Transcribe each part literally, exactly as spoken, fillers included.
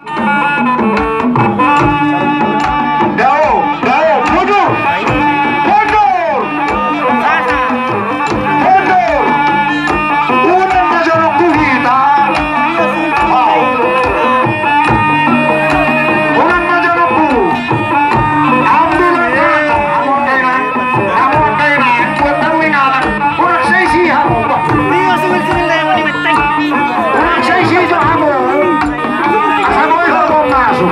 Dao, dao, mundur! Mundur! Mundur! Unang na jonok tu hita. Unang na jonok tu. Ambil anak, ambil anak. Hamu angka inang, buat hamu inganan, unang sai si hamu. Unang sai si jo hamu. Sai boi hamu masuk.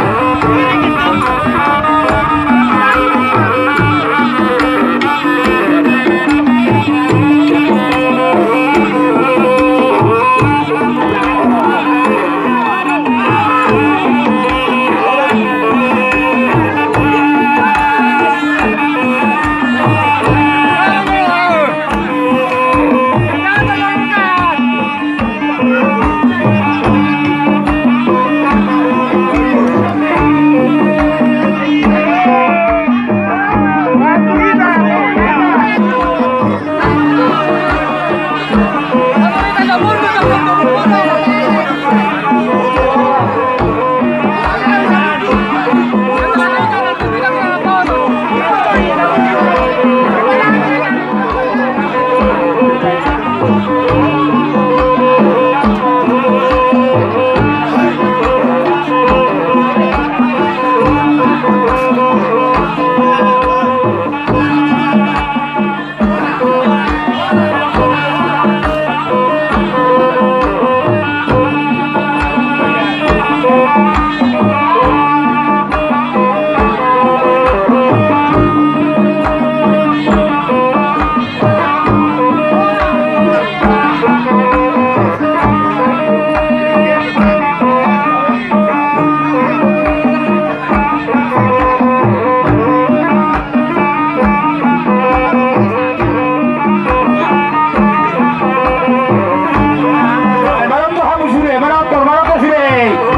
Manonton hamu sude, manonton, manonton sude.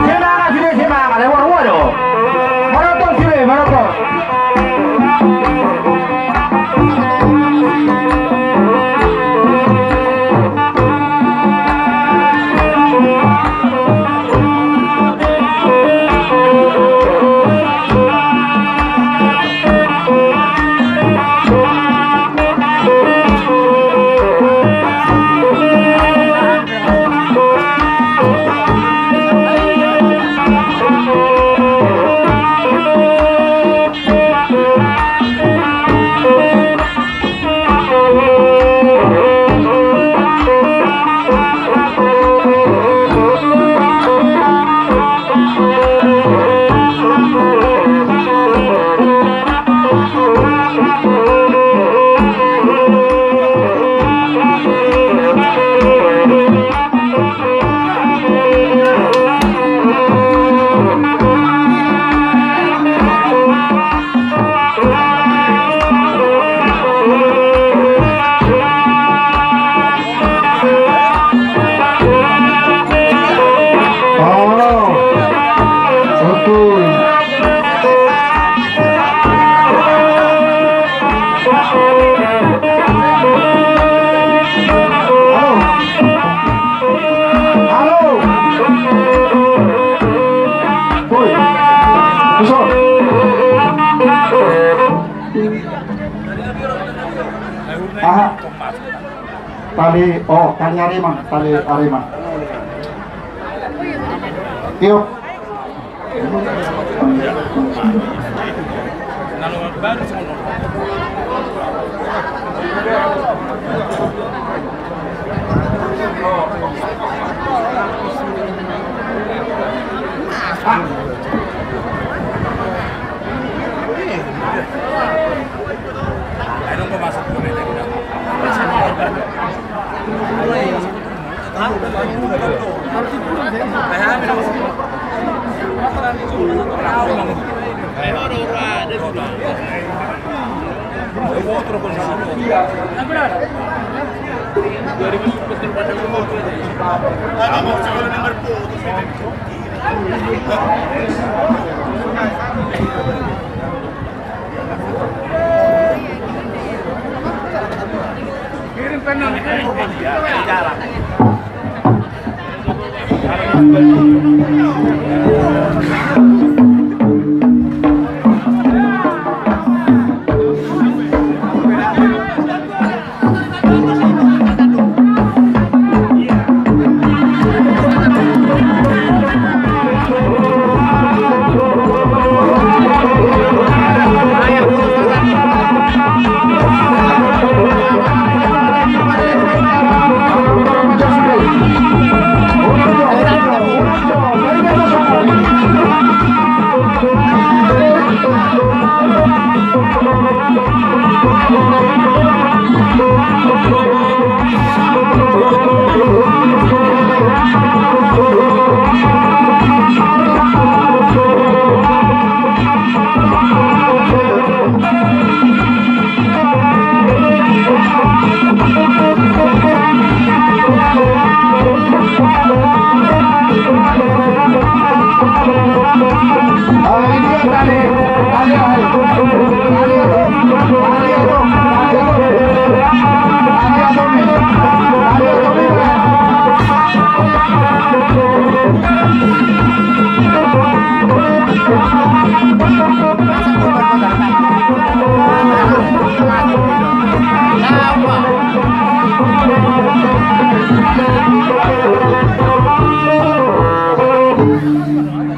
Semangat sude, semangat. Ayo, waduh, waduh. Manonton sude, manonton. Halo. Woi. Bisa. Aha. Tali, oh, tali Arema, tali Arema. Tiup.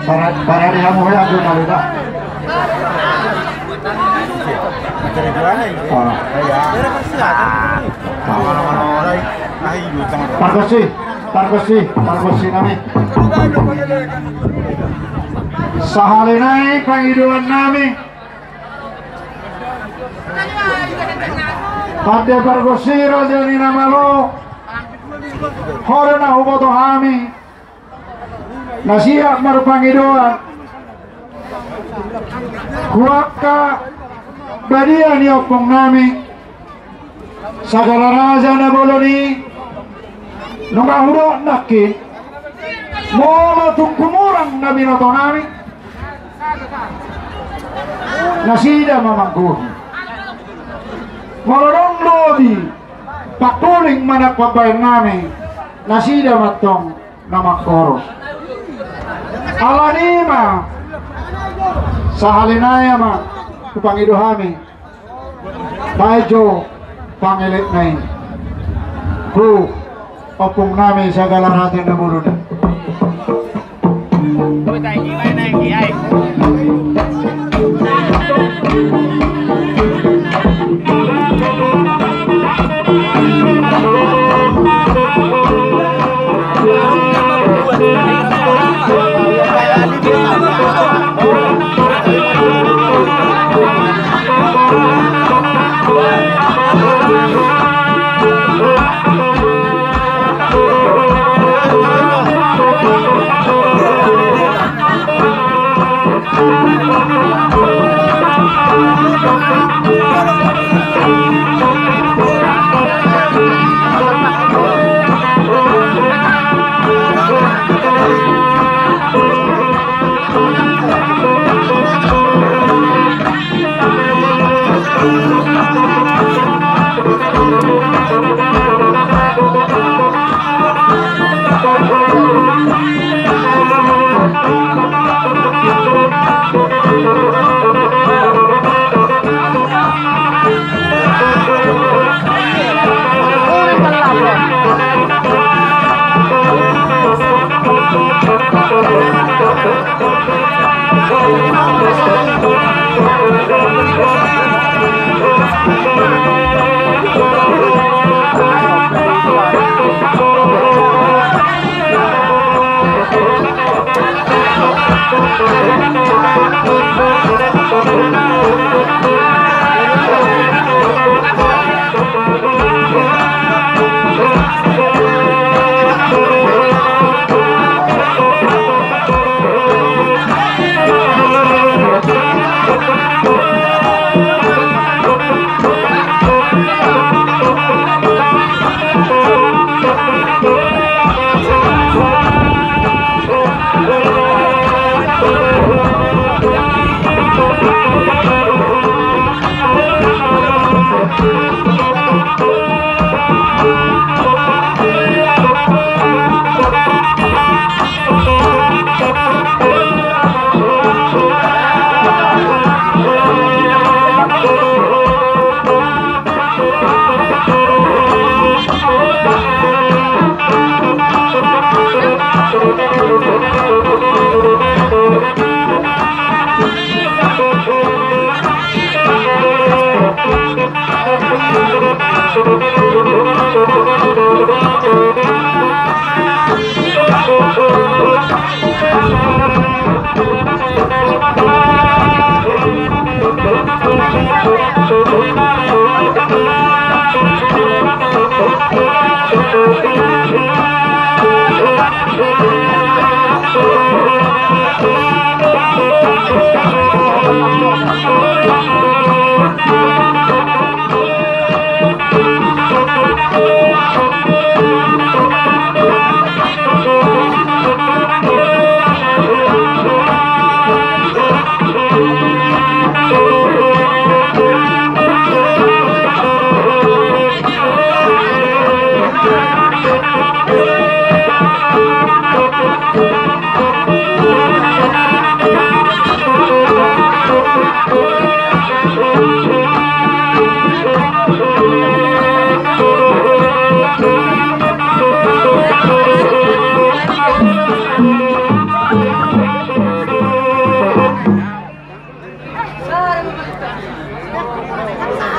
Para, para di hamu ya, aku tahu tak? Pargonsi, pargonsi, pargonsi nami. Sahali nai pangidoan nami. Pande pargonsi raja ni na malo. Ho do na huboto hami. Na siap marpangidoan tu angka badia ni ompung nami, Sagala Raja Na Bolon i. Nunga hudok nangkin, molo tung humurang na binoto nami, nasida ma manggohi. Molo dong lobi pangkuling manang pambaen nami, nasida ma tong na mangkorhon. Alani i ma, sahali nai ma hupangido hami, baen jo pangelek nai tu ompung nami Sagala Raja Na Bolon i.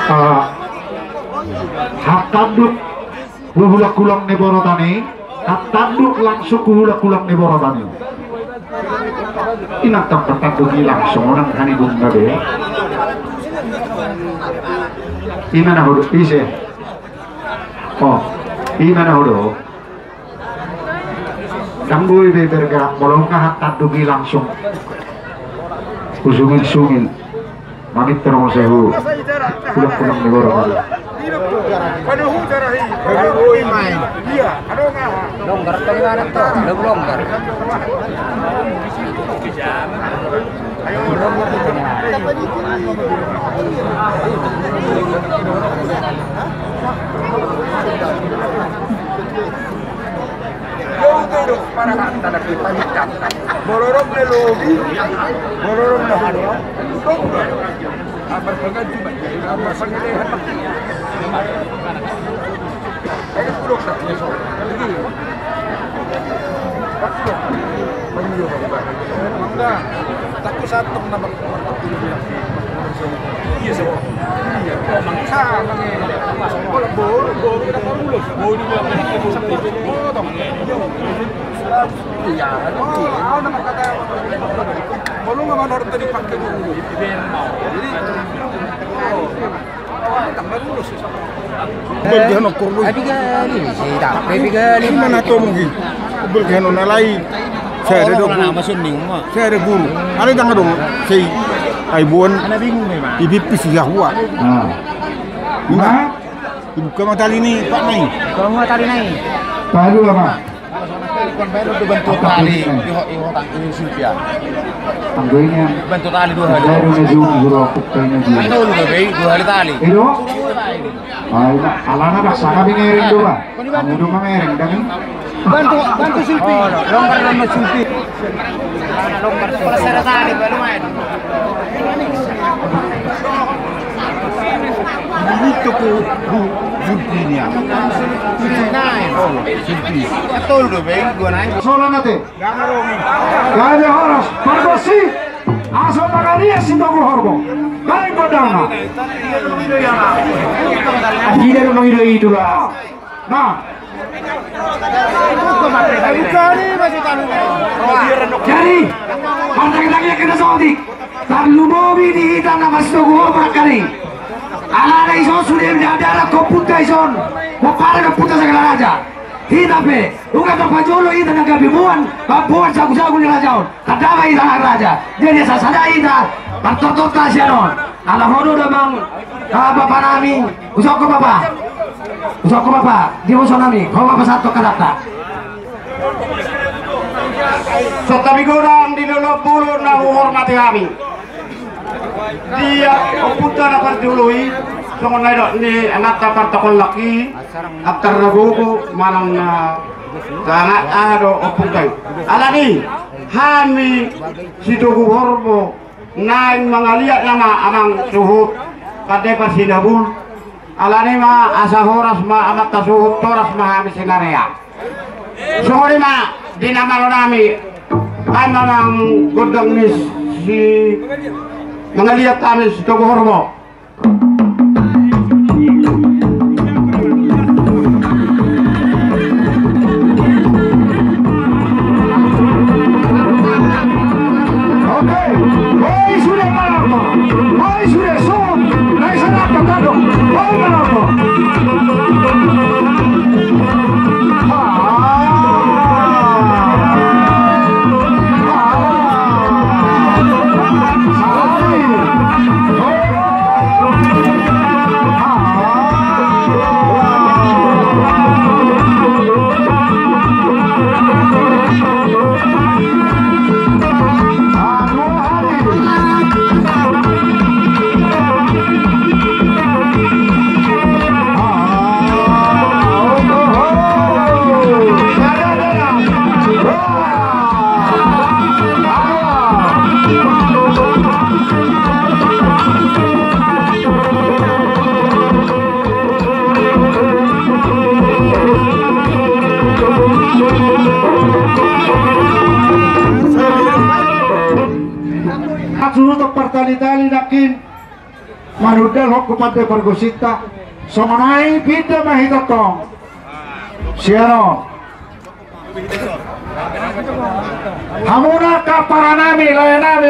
Ah, hatanduk tu hulahula ni borota i, hatanduk langsung tu hulahula ni borota i. Inanta hatanduk i langsung, unang hami dung gabe. Ima na hudok, ise. Oh, ima na hudok. Ndang boi be bergerak, molo nga hatanduk i langsung. Husungil-sungil. Mamintor muse hu. Pulang-pulang ni borota. Longgar, longgar. Jauh do parahanta na hepanitan. Molo ro na lobi, molo ro na hanu. Amar panganju ma, amar pangelehan. Ayo pulo sa. Lagi. Pulo. Pangido. Enggak. Takut satu nama. Iya, sama. Iya. Sama. Iya. Jadi, oh, tambah lulus. Belgian ukur lu. Abi gali, si Tapri abi gali. Ima na tomung i. Belgian na lain. Saya ada dong. Saya ada guru. Ada tangga dong. Saya ai buan. Anak bingung memang. Ibi pisi ya gua. Nah. Ima. Ibu kama tali ni, Pak Nai. Kama tali nai. Palu ama. Bentuk tali, iho, iho, tangki Silvia. Tanggoinya. Bentuk tali dua hali. Baru na zoom, guru aku kayaknya dia. Itu udah, Bey, dua hali tali. Itu? Ayo, alana dah sana bingiring dua. Kamu dong mengiring, dah nih. Bantu, bantu Silvi. Oh, longgar, longgar Silvi. Longgar Silvi. Kalau saya tali, baru main. Ini toko bu, Zulfi ini ya. Naik. Oh, Zulfi. Betul tuh, Bey. Gua naik. Soalnya nanti. Gak ada horas. Perbersih. Asal pagaria si toko horbo. Baik, godang. Tidak ada mengido itulah. Nah. Jadi, partangiangkon na saotik. Tarlumobi di hita na masitogu horbo nangkin i. Alana ison sude dalan ompunta ison. Pomparan ni ompunta Sagala Raja. Hita pe, nunga tarpajolo hita na gabe boan, mamboan jago-jago ni raja on. Tanda ma hita na raja. Jadi asa sada hita, partortorta sian on. Ala hodo damang, ah, bapa nami. Usokkon bapa. Usokkon bapa. Di uso nami. Ho bapa sato kadatta. Songon i godang di dolok bolon na huhormati hami. Dia ompunta na parjolo i, songon na nidok ni amanta partokollak i, antar na gogo manang na sanga aha do ompunta i. Alani hami sitogu horbo naeng mangaliat nama amang suhut pande parsinabul. Alani ma asa horas ma amanta suhut, horas ma hami sinarea. Songon i ma di na malo nami, ai ma nang gondang ni si mangaliat hami sitogu horbo. Oke, oi sude manarto, oi sude suhut, nai sadaka tado, oi manarto. Suhut partalitalit nangkin manundalhon tu pande pargonsinta. Songon i pinda ma hita tong sian on. Hamuna angka paranami, laenami,